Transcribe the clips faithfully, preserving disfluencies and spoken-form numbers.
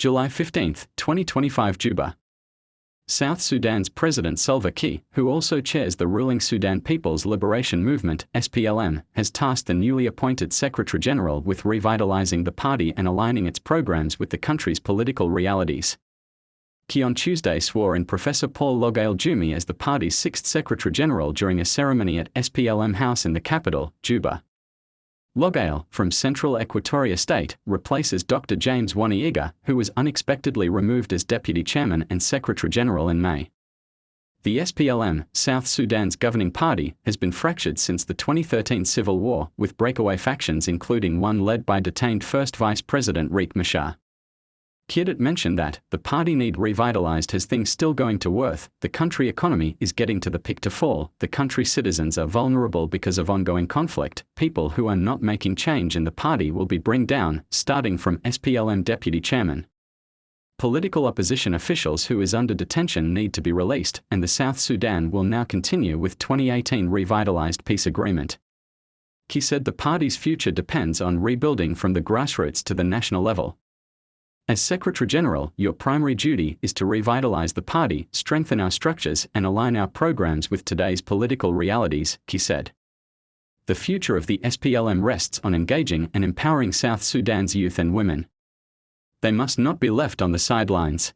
July fifteenth, twenty twenty-five, Juba. South Sudan's President Salva Kiir, who also chairs the ruling Sudan People's Liberation Movement, S P L M, has tasked the newly appointed Secretary General with revitalizing the party and aligning its programs with the country's political realities. Kiir on Tuesday swore in Professor Paul Logael Jumi as the party's sixth Secretary General during a ceremony at S P L M House in the capital, Juba. Logael, from Central Equatoria State, replaces Doctor James Wani Igga, who was unexpectedly removed as Deputy Chairman and Secretary General in May. The S P L M, South Sudan's governing party, has been fractured since the twenty thirteen civil war, with breakaway factions including one led by detained First Vice President Riek Machar. Kiir mentioned that the party need revitalized as things still going to worth, the country economy is getting to the peak to fall, the country citizens are vulnerable because of ongoing conflict, people who are not making change in the party will be bring down, starting from S P L M deputy chairman. Political opposition officials who is under detention need to be released, and the South Sudan will now continue with twenty eighteen revitalized peace agreement. Kiir said the party's future depends on rebuilding from the grassroots to the national level. As Secretary General, your primary duty is to revitalize the party, strengthen our structures, and align our programs with today's political realities, Kiir said. The future of the S P L M rests on engaging and empowering South Sudan's youth and women. They must not be left on the sidelines.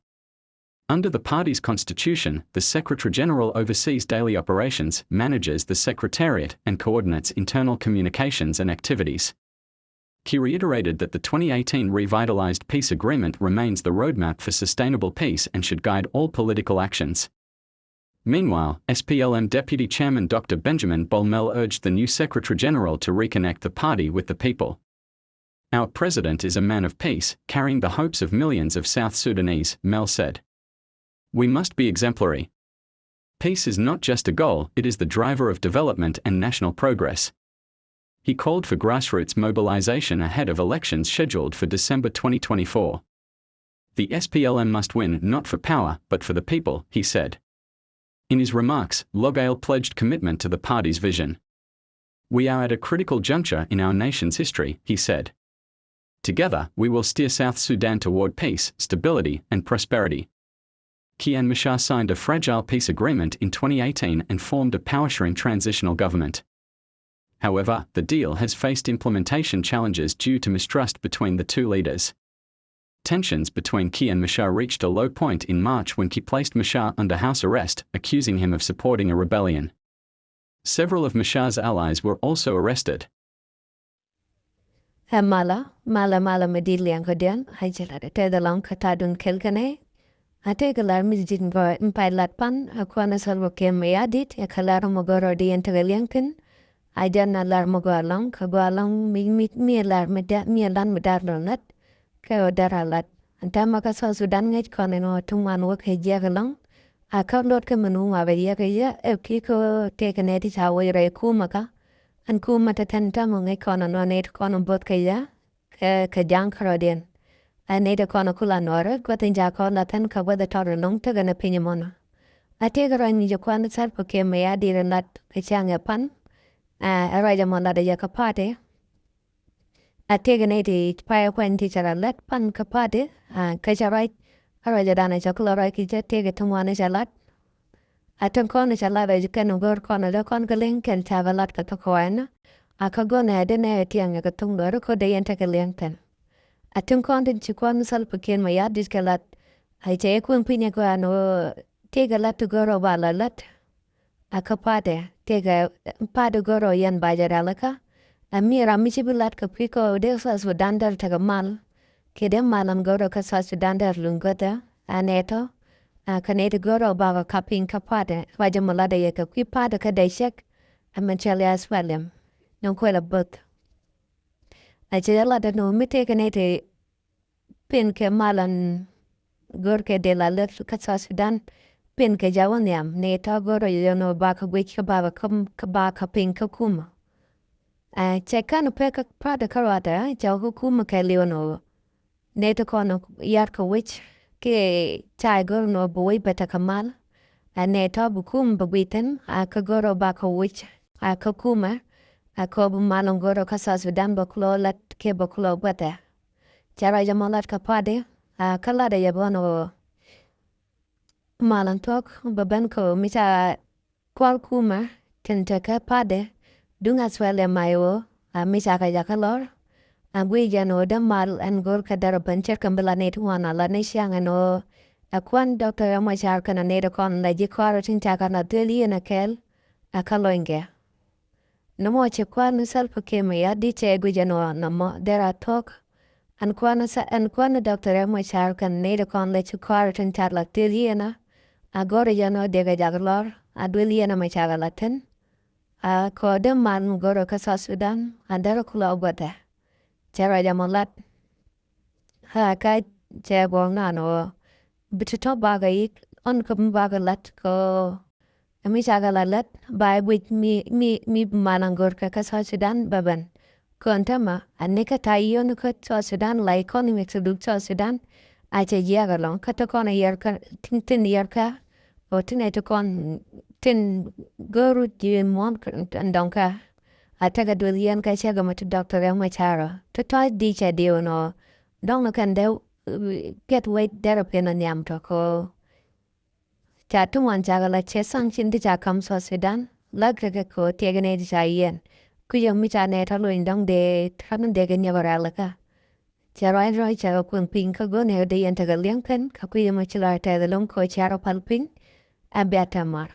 Under the party's constitution, the Secretary General oversees daily operations, manages the secretariat, and coordinates internal communications and activities. Kiir reiterated that the twenty eighteen revitalized peace agreement remains the roadmap for sustainable peace and should guide all political actions. Meanwhile, S P L M Deputy Chairman Doctor Benjamin Bol Mel urged the new Secretary General to reconnect the party with the people. Our president is a man of peace, carrying the hopes of millions of South Sudanese, Mel said. We must be exemplary. Peace is not just a goal, it is the driver of development and national progress. He called for grassroots mobilization ahead of elections scheduled for December twenty twenty-four. The S P L M must win, not for power, but for the people, he said. In his remarks, Logael pledged commitment to the party's vision. We are at a critical juncture in our nation's history, he said. Together, we will steer South Sudan toward peace, stability, and prosperity. Kiir and Machar signed a fragile peace agreement in twenty eighteen and formed a power-sharing transitional government. However, the deal has faced implementation challenges due to mistrust between the two leaders. Tensions between Kiir and Machar reached a low point in March when Kiir placed Machar under house arrest, accusing him of supporting a rebellion. Several of Machar's allies were also arrested. Ɛ malä, malä, malä mi di̱t liɛŋ kä diɛn, a jɛ lat ɛ tɛth ɛlɔ̱ŋ kä ta̱a̱dun kɛl kɛnɛ. A tëëkɛ lar mi di̱t in gɔɔy in pay lat pan, a kuan a Salva Kiir Mayardit, ɛ kä lar mɔ gɔ̱r rɔ di yɛn tekɛ liɛŋ thi̱n. A jɛn a lar mɔ gɔaa ɛlɔ̱ŋ, kä gɔaa ɛlɔ̱ŋ mi, mi, mi ɛ lar mi da, mi ɛ lar mi dar lɔ lat. Kɛ ɣöö dɛr a lat. Ɛn täämɛ kä South Sudan ŋäc kɔn ɛn ɣöö ti ŋuan wä kɛ jiɛk ɛlɔ̱ŋ. A kä luɔt kä min wä ŋuak ɛ jiɛk ɛ yɛ ɛ ki̱ kä tëëkɛ nɛy ti ca wec rɛy kumɛ kä. Ɛn kumɛ te tɛn täämɛ ŋäc kɔn ɛn ɣöö nɛy ti kɔn bo̱th kɛ yɛ kɛ, kɛ ja̱a̱ŋ kärɔ̱diɛn. Ɛ nɛy ti kɔn kula nuɔɔri gua̱th in ca kɔn la thän kä gua̱th ɛ tɔr ɛlɔ̱ŋ tekɛ ni piny ɛmɔnɔ. A tëëkɛ ruac mi ci kuan Salva Kiir Mayardit ɛ lat kɛ cäŋ ɛ pan. Ɛ ruac ɛmɔ lat ɛ yɛ kä party. A tëëkɛ nɛy ti payɛ kuany ti cɛ rɔ lat pan kä party, a, kä cɛ ruac, a ruac ɛ danɛ cɛ kulɛ ruac ki cɛ tëëkɛ ti ŋuan cɛ lat. A tin kɔn cɛ lat ɛ kɛn go̱o̱r kɔn ɛ dee kɔn kɛ liŋ kɛn ca bɛ lat kɛ thok kɛ wa̱i̱nä. A kä go̱o̱r nɛ ɛ dee nɛ ɛ tiɛŋ ɛ kɛ thok dɔ̱ri ko̱ dee yɛn tekɛ liɛŋ thi̱n. A tin kɔn tin ci kuan Salva Kiir Mayardit kɛ lat. A cɛ yɛ kueŋ piny ɛ kɛ ɣän ɣöö tëëkɛ lat ti go̱o̱r ɛ ba la lat. A kä party, tëëkɛ party go̱o̱r ɔ yɛn ba jɛ rɛl kä. A mi ram mi ci bi lat kɛ kui̱ kɔ dee South Sudan dɛr tekɛ mal. Kɛ dee mal an go̱o̱r ɔ kä South Sudan dɛr luny guäthɛ. A nɛ tɔ. A kä nɛ ti go̱o̱r ɔ bakɔ kap piny kä party. Ruac ɛmɔ lat ɛ yɛ kɛ kui̱ party kä dee cɛk. Ɛ mɛn cɛl ya S P L M. Nɔŋ kuɛl ɛ bo̱th. A cɛ jɛ lat ɛ nɔ mi tëëkɛ nɛ ti pen kɛ mal an go̱r kɛ dee la lät kä South Sudan. Pen kɛ ja̱ wä nhiam ni tɔ̱ go̱r rɔ yɔn wä ba kä guic kä ba kä, kä ba kä piny kä kumä. Ɛ, cɛ kän pek kä party kä ruatɛ, cɛ wä kä kumä kɛ liw nɔ. Ni ti kɔn yar kä wic kɛ ca go̱r nɔ bi wic bɛ tekɛ mal. Ɛ, ni tɔ̱ bi kumä bi guic thi̱n, ɛ, kä go̱r rɔ ba kä wic, ɛ, kä kumä, ɛ, kɔ bi mal an go̱r rɔ kä South Sudan bɛ kulɔ lat kɛ bɛ kulɔ guathɛ. Ca ruac ɛmɔ lat kä party, A kä latdɛ yɛ bä ni ɣöö mal ɛn thuɔ̱k bɛ ben kɛ ɣöö mi ca kua̱r kumɛ tin te kä pa̱tdɛ duŋ Australia may ɣöö a mi ca kɛ jakä lɔr. A guic jɛn ɣöö dee mal ɛn go̱r kɛ derɛ ben ce̱tkɛ bi la nɛy ti ŋuan a la ni ciaŋ ɛn ɣöö ɛ kuan Doctor Riek Machar kɛnɛ nɛy ti kɔn la ji̱ kɔaarɛ tin ca kɛn la dhil yieen ɛ kɛɛl ɛ kä lɔnykɛ. Nɔmɔ ci kuan ni Salva Kiir Mayardit cɛ guic ɛn ɣöö nɔmɔ derɛ a thuɔ̱k. Ɛn kuan ni sa-, ɛn kuan ni Doctor Riek Machar kɛnɛ nɛy ti kɔn la ci kɔaarɛ tin ca la dhil yieen ɛ, a go̱r jɛn ɣöö dee kɛ jakä lɔr a dhil yieen ɛ mɛ ca kɛ la thi̱n. A kɔ dee mal mi go̱rɛ kä South Sudan a derɛ kulɛ gua̱dɛ. Cɛ ruac ɛmɔ lat. A kä cɛ gɔ̱r nan ɣöö bi ti tɔ̱ bakɛ yi̱k ɣän kä mi bakɛ lat kɛ ɣöö mi cakɛ la lat ba guic mi, mi, mi mal ɛn go̱rkɛ kä South Sudan bɛ ben. Kɔn tämɛ a ni kä ta̱yä yio̱n kä South Sudan la economy ti duk South Sudan a cɛ jiäk ɛlɔ̱ŋ kä ti kɔn a yɛrkä tin, tin yɛrkä ɔ tin ɛ ti kɔn tin go̱ru ji̱ muɔ̱n ɛn dɔ̱ŋkä. A tekɛ duël yɛn kä cɛ gɛ mɛ ti Doctor Riek Machar ɔ ti tɔ̱ di cɛ diw nɔ dɔ̱ŋ ni kɛn dee, uh, get weight derɛ pen ɔ nhiam tɔ̱ kɔ. Ca ti ŋuan cakɛ la cɛ sanction ti ca ka̱m South Sudan la kɛ kɛ kɔ tiɛkɛ nɛ ti ca yɛn. Kui̱ yɛ mi ca nɛ tɔ̱ lony dɔ̱ŋ dee tɔ̱ ni dee kɛ niɛk ɔ rɛl kä. Cɛ ruac ruac cɛ kɛ kueŋ piny kä go̱n ɛ dee yɛn tekɛ liɛŋ kɛn kä kui̱ yɛ mi ci la tɛth lo̱ŋ kɔ cɛ rɔ pal piny. A bia tɛmar.